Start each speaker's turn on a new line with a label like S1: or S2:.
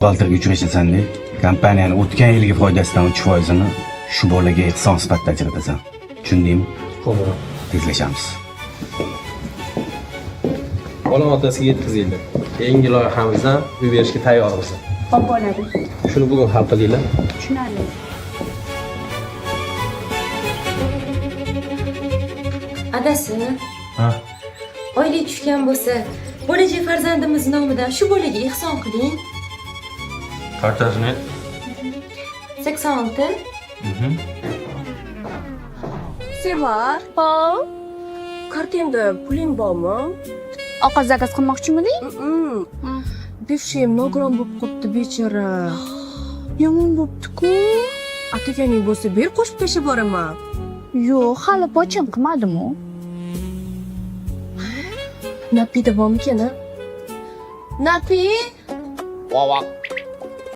S1: Buxgalterga uchrashasan-da, kompaniyani o'tgan yilgi foydasidan 3%ini shu bolaga ehson sifatida ajratasan. Tushundingmi?
S2: Xo'p.
S1: Tezlashamiz.
S2: Bolam otasiga yetkazinglar. Keyingi loyihamizdan uy berishga tayyormiz.
S3: Xo'p bo'ladi.
S2: Shuni bugun hal qilinglar.
S3: Tushunarli.
S4: Adasi,
S2: Ha.
S4: oylik tushgan bo'lsa, bo'lajak farzandimiz nomidan shu bolaga ehson qiling.
S2: Kartasini.
S4: 86.
S5: Sevar,
S3: Ha?
S5: kartangda puling bormi?
S3: Ovqat zakaz qilmoqchimiding?
S5: Bifshim nogiron bo'lib qolibdi bechora.
S3: Yomon bo'pti-ku.
S5: Ataganing bo'lsa ber, qo'shib tashlab boraman.
S3: Yo'q, hali pochim qilmadim-u.
S5: Napida bormikan, a? Napi?